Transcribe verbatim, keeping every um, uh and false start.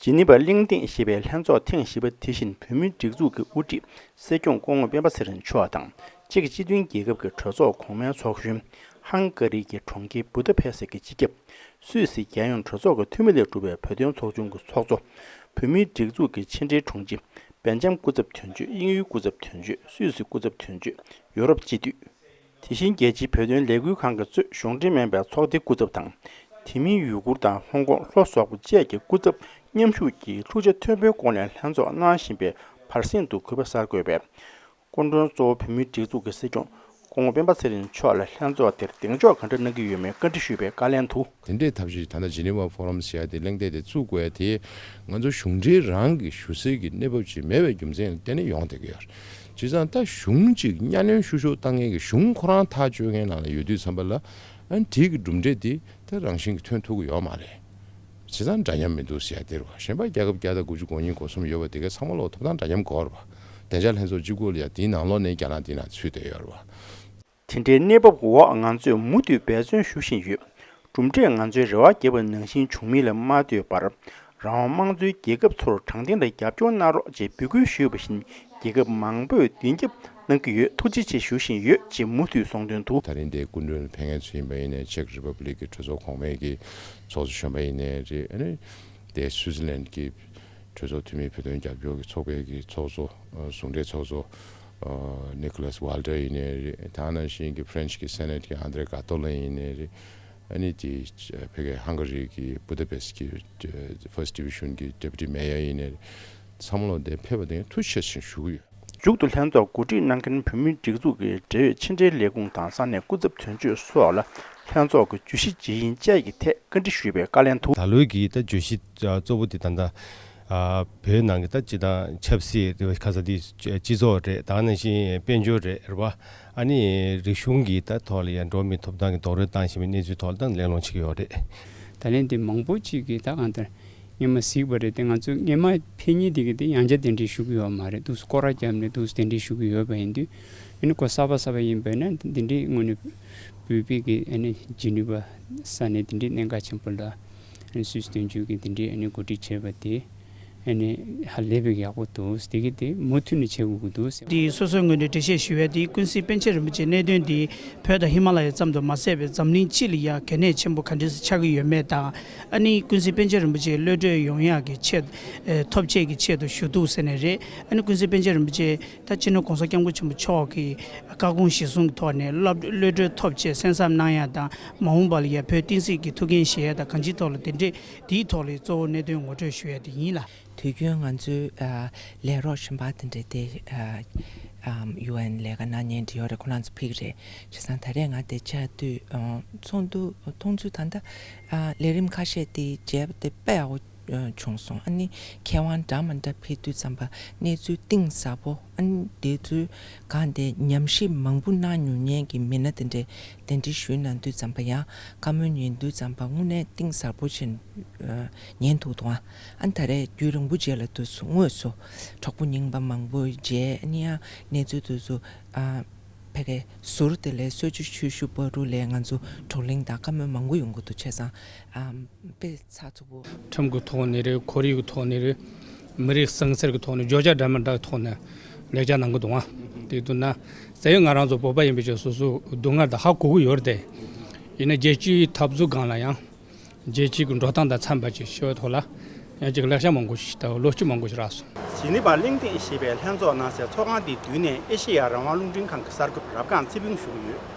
ཇི་ནི་ཝ་གླེང་སྟེགས་ཞེས་པའི་ལྷན་ཚོགས་ཐེངས་བཞི་པ་དེ་བཞིན་བོད་མིའི་སྒྲིག་འཛུགས་ཀྱི་དབུ་ཁྲིད་སྲིད་སྐྱོང་སྐུ་ངོ་སྤེན་པ་ཚེ་རིང་མཆོག་དང་། ཅེཀ་སྤྱི་མཐུན་རྒྱལ་ཁབ་ཀྱི་གྲོས་ཚོགས་གོང་མའི་ཚོགས་གཞོན། ཧང་ག་རི་གི་གྲོང་ཁྱེར་བུ་ད་པེ་སི་གི་སྤྱི་ཁྱབ། སུད་སི་རྒྱལ་ཡོངས་གྲོས་ཚོགས་ཀྱི་འཐུས་མི་ལས་གྲུབ་པའི་བོད་དོན་ཚོགས་ཆུང་གི་ཚོགས་གཙོ། བོད་མིའི་སྒྲིག་འཛུགས་ཀྱི་ཕྱི་འབྲེལ་དྲུང་ཆེ། སྦེལ་ཇམ་སྐུ་ཚབ་དོན་གཅོད། དབྱིན་ཡུལ་སྐུ་ཚབ་དོན་གཅོད། སུད་སི་སྐུ་ཚབ་དོན་གཅོད། ཡུ་རོབ་སྤྱི་འཐུས། དེ་བཞིན་རྒྱལ་སྤྱིའི་བོད་དོན་ལས་འགུལ་ཁང་གི་གཙོས་གཞུང་འབྲེལ་མིན་པའི་ཚོགས་སྡེ་སྐུ་ཚབ་དང་། དེ་མིན་ཡུ་གུར་དང་ཧོང་ཀོང་ལྷོ་སོག་པོ་བཅས་ཀྱི་སྐུ་ཚབ་མཉམ་ཞུགས་ཀྱིས་ཐུགས་རྗེ་མཐོན་པོའི་སྒོ་ནས་ལྷན་ཚོགས་གནང་བཞིན་པའི་བར་གསེང་དུ་གུས་པ་གསར་འགོད་པས། སྐུ་མགྲོན་གཙོ་བོ་བོད་མིའི་སྒྲིག་འཛུགས་ཀྱི་སྲིད་སྐྱོང་སྐུ་ངོ་སྤེན་པ་ཚེ་རིང་མཆོག་ལ་ལྷན་ཚོགས་དེར་གདེང་འཇོག་ག་འདྲ་གནང་གི་ཡོད་མེད་བཀའ་འདྲི་ཞུས་པའི་བཀའ་ལན་དུ། དེ་འདྲའི་ཐབས་ཤེས། ད་ལྟ་ཇི་ནི་ཝ་ཕོ་རམ་ཟེར་ཡ་དེ་གླེང་སྟེགས་དེ་བཙུགས་དགོས་ཡ་དེ། ང་ཚོ་གཞུང་འབྲེལ་རང་གི་ཞུ་སའི་གི་གནས་བབ་ཅིག་མེད་པའི་རྒྱུ་མཚན་ལ་བརྟེན་ནས་ཡོང་བསྡད་ཀྱི་ཡོད་རེད། བྱས་ཙང་ད་གཞུང་གཅིག་གཉའ་གནོན་ཤུགས་ཤུགས་བཏང་མཁན་གྱི་གཞུང་ཁོ་རང་ཐག་གཅོད་མཁན་ནང་ལ་ཡོད་དུས་ཙམ་པ་ལ། ཨ་ནི་དེ་གི་གྲུབ་འབྲས་དེ་ད་རང་བཞིན་གྱིས་ཐོན་ཐུབ་ཀྱི་ཡོད་མ་རེད། བྱས་ཙང་འདྲ་མཉམ་མི་འདུག་ཟེར་ཡ་དེ་རེད་བ། གཞན་པ་རྒྱལ་ཁབ་བརྒྱ་དང་དགུ་བཅུ་གོ་གཉིས་གོ་གསུམ་ཡོད་པ་དེ་གའི་ཚང་མ་ལོག་ཐོབ་ཐང་འདྲ་མཉམ་དགོས་རེད་བ། བདེ་འཇགས་ལྷན་ཚོགས་གཅིག་པོ་ལ་ཡ་དེའི་ནང་ལོགས་ནས་རྒྱ་ནག་དེའི་ནང་ཚུད་བསྡད་ཡོད་རེད་བ། དེ་འདྲའི་གནས་བབ་འོག་ང་ཚོས་མུ་མཐུད་འབད་བརྩོན་ཞུ་བཞིན་ཡོད། གྲུབ་འབྲས་ང་ཚོས་རེ་བ་བརྒྱབ་པ་ནང་བཞིན་བྱུང་མིན་ལ་མ་ལྟོས་པར། རང་དབང་དམངས་གཙོའི་རྒྱལ་ཁབ་ཚོར་དྲང་བདེན་དང་རྒྱབ་སྐྱོར་གནང་རོགས་ཅེས་འབོད་སྐུལ་ཞུས་པ་བཞིན། རྒྱལ་ཁབ་མང་པོས་མདུན་རྒྱབ་གནང་གི་ཡོད། ཐུགས་རྗེ་ཆེ་ཞུ་བཞིན་ཡོད་ཅེས་མུ་མཐུད་གསུངས་དོན་དུ། ད་རིང་འདིར་སྐུ་མགྲོན་ལ་ཕེབས་མཁན་ཚོ་ཡིན་པ་ཡིན་ནའི། ཅེཀ་རི་པབ་ལིག་གི་གྲོས་ཚོགས་གོང་མའི་གི་ཚོགས་གཙོ་གཞོན་པ་ཡིན་ནའི་རེད། ཨ་ནི་དེ་སུའུ་ཙི་ལན་གྱི་གྲོས་ཚོགས་འཐུས་མི་བོད་དོན་རྒྱབ་སྐྱོར་གྱི་ཚོགས་པའི་གི་ཚོགས་གཙོ། ཨ། ཟུང་འབྲེལ་ཚོགས་གཙོ། ཨ། ནི་ཁོ་ལཱས་ཝལ་ཏར་ཡིན་ནའི་རེད། ད་ནང་བཞིན་གྱི་ཕ་རན་སི་གི་སེ་ནེ་ཊི་གི་ཨན་དྲེ་ག་ཏོ་ལན་ཡིན་ནའི་རེད། ཨ་ནི་དེ་ཕ་གི་ཧང་ག་རི་གི་བུ་ད་པེ་སི་གི་ཕར་སི་ཊི་ཌི་བི་ཤན་གི་ཌེ་པུ་ཊི་མེ་ཡར་ཡིན་ནའི་རེད། ཚང་མ་ལོག་འདིར་ཕེབས་པ་དེ་ཐུགས་རྗེ་ཆེ་ཞུ་གི་ཡོད། མཇུག་ཏུ་ལྷན་ཚོགས་གོ་སྒྲིག་གནང་མཁན་བོད་མིའི་སྒྲིག་འཛུགས་ཀྱི་འབྲེལ་ཡོད་ཕྱི་འབྲེལ་ལས་ཁུངས་དང་ས་གནས་སྐུ་ཚབ་དོན་གཅོད་སོགས་ལ་ལྷན་ཚོགས་ཀྱི་བརྗོད་གཞི་ཇི་ཡིན་བཅས་ཀྱི་ཐད་བཀའ་འདྲི་ཞུས་པའི་བཀའ་ལན་དུ། ད་ལོའི་གི་ད་བརྗོད་གཞི་གཙོ་བོ་དེ་ད་ལྟ་ཨ། བོད་ནང་གི་ད་སྤྱི་དང་ཆབ་སྲིད་རེད་བ། ཁ་ས་དེ་སྤྱི་ཚོགས་རེད། ད་ནང་བཞིན་དཔལ་འབྱོར་རེད། རེད་བ། ཨ་ནི་རིག་གཞུང་གི་ད་ཐོག་ལ་ཡང་འགྲོ་བ་མིའི་ཐོབ་ཐང་གི་རྡོག་རོལ་བཏང་བཞིན་པའི་གནས་ཚུལ་ཐོག་ལ་ད་གླེང་སློང་བྱེད་ཀྱི་ཡོད་རེད། ད་ལན་དེ་མང་པོ་ཅིག་གིས་ད་གང་ལྟར་སྔོན་མ་གཟིགས་པ་རེད་དེ། ང་ཚོ་སྔོན་མ་ཕེབས་མཁན་དེ་གིས་དེ་ཡང་བསྐྱར་གདན་འདྲེན་ཞུ་གི་ཡོད་མ་རེད། འདུག་སེ་སྐོར་ར་བརྒྱབ་ནས་འདུག་སེ་གདན་འདྲེན་ཞུ་གི་ཡོད་པ་ཡིན་དུས། ཨ་ནི་ཁོ་གསར་པ་གསར་པ་ཡིན་པས་ན་གདན་འདྲེན་དངོས་གནས་བོད་པའི་གི་ཨ་ནི་ཇི་ནི་ཝ་ས་གནས་གདན་འདྲེན་གནད་འགག་ཆེན་པོ་ལ། ཨ་ནི་སུད་སི་དོན་གཅོད་ཀྱིས་གདན་འདྲེན་ཨ་ནི་གོ་སྒྲིག་བྱས་པ་དེ། ཨ་ནི་ཧ་ལས་པའི་ཡག་པོ་འདུག་དེ་གི་དེ་མུ་མཐུད་ནས་བྱེད་དགོས་ཀྱི་འདུག་ཟེར། དེ་སོ་སོའི་ངོས་ནས་འགྲེལ་བཤད་ཞུ་བའི་དེ། ཀུན་གཟིགས་པཎ་ཆེན་རིན་པོ་ཆེའི་གནད་དོན་དེ་བོད་དང་ཧི་མ་ལ་ཡ་ཙམ་དུ་མ་ཟད་པའི་འཛམ་གླིང་སྤྱི་ལ་ཡ་གལ་གནད་ཆེན་པོ་ག་འདྲ་ཞིག་ཆགས་ཀྱི་ཡོད་མེད་དང་། ཨ་ནི་ཀུན་གཟིགས་པཎ་ཆེན་རིན་པོ་ཆེ་གློད་གྲོལ་ཡོང་ཡག་གི་ཆེད། ཨེ། ཐོབ་ཆེད་ཀྱི་ཆེད་དུ་ཞུ་གཏུག་ཟེར་ནས་རེད། ཨ་ནི་ཀུན་གཟིགས་པཎ་ཆེན་རིན་པོ་ཆེ་ད་སྤྱི་ནོར་༸གོང་ས་༸སྐྱབས་མགོན་ཆེན་པོ་མཆོག་གི་བཀའ་དགོངས་གཞིར་བཟུང་གི་ཐོག་ནས་གློད་གློད་གྲོལ་ཐོབ་ཆེད་གསན་བསམ་གནང་ཡག་དང་། མ་འོངས་པ་ལ་ཡ་བོད་བསྟན་སྲིད་ཀྱི་ཐུགས་འགན་བཞེས་ཡག་དང་། གང་ཅིའི་ཐོག་ལ་དེ་འདྲས། དེའི་ཐོག་ལ་གཙོ་བོ་གནད་དོན་ངོ་སྤྲོད་ཞུ་ཡ་དེ་ཡིན་ལ། དུས་རྒྱུན་ང་ཚོའི་ཨ་ལས་རོགས་གཞན་པ་དེ་འདྲ་དེ་ཨ་ཨམ་ཡུ་ཨེན་ལས་ཀ་གནང་མཁན་དེ་ཡོད་རེད། ཁོ་རང་ཚོ་ཕེབས་ཀྱི་རེད། བྱས་ཙང་ད་རེས་ང་དེ་བཅར་དུས་ཨ་ཚོགས་འདུ་མཐོང་ཚུལ་ད་ལྟ་ཨ་ལས་རིམ་ཁ་ཤས་དེ་མཇལ་བ་དེ་དཔེ་ཡག་པོ་ཨ་བྱུང་སོང་། ཨ་ནི་མཁས་དབང་འདྲ་མི་འདྲ་ཕེབས་དུས་ཙམ་པ་གནས་ཚུལ་གཏིང་ཟབ་པོ། ཨ་ནི་དེ་ཚོའི་སྒང་དེ་ཉམས་ཞིབ་མང་པོ་གནང་མྱོང་མཁན་གྱི་མི་སྣ་དེ་འདྲས་གདན་འདྲེན་ཞུས་གནང་དུས་ཙམ་པ། ཡང་བཀའ་མོལ་ཉན་དུས་ཙམ་པ་དངོས་གནས་གཏིང་ཟབ་པོ་ཅིག་ཨ་ཉན་ཐུབ་འདུག་ཨ། ཨ་ནི་ད་རེས་རྒྱུན་རིང་པོ་རྗེས་ལ་དུས་སུ་དངོས་སུ་གྲོགས་པོ་རྙིང་པ་མང་པོ་མཇལ། ཨ་ནི་ཡང་གནས་ཚུལ་དུས་སུ་ཨ་ཕ་གི་ཟུར་དེ་ལས་གསོལ་ཇ་མཆོད་བཤམས་བར་དུ་ལས་ང་ཚོ་བགྲོ་གླེང་དང་བཀའ་མོལ་མང་པོ་ཡོང་གི་འདུག་བྱས་ཙང་ཨ་དཔེ་ཚགས་ཚུད་པོ། ཁྲིམས་ཀྱི་ཐོག་ནས་རེད། ཁོར་ཡུག་གི་ཐོག་ནས་རེད། མི་རིགས་ཟང་ཟིང་གི་ཐོག་ནས། བརྗོད་བྱ་འདྲ་མི་འདྲ་གི་ཐོག་ནས་ལེགས་ཆ་གནང་གི་འདུག་ཨ། དེ་དུས་ན་ཟེར་ཡོད། ང་རང་ཚོ་བོད་པ་ཡིན་པའི་ཆ་སོ་སོ་སྡུག་བསྔལ་དང་ཧ་གོ་གི་ཡོད་རེད་དེ། ཡིན་ན་རྒྱལ་སྤྱིའི་འཐབ་རྩོད་སྒང་ལ་ཡང་། རྒྱལ་སྤྱི་གི་འགྲོ་སྟངས་དང་འཚམས་པ་ཅིག་ཤེས་པའི་ཐོག་ལ་ཡང་ཅིག་ལེགས་ཆ་མང་པོ་ཞིག་དང་བློ་སྐྱེད་མང་པོ་ཞིག་རག་སོང་། ཇི་ནི་ཝ་གླེང་སྟེགས་ཞེས་པའི་ལྷན་ཚོགས་གནང་སའི་ཚོགས་ཁང་དེའི་མདུན་ནས་ཨེ་ཤེ་ཡ་རང་དབང་རླུང་འཕྲིན་ཁང་གི་གསར་འགོད་པ་རབ་སྒང་ཚེ་ཕུན་བཞུགས་ཡོད།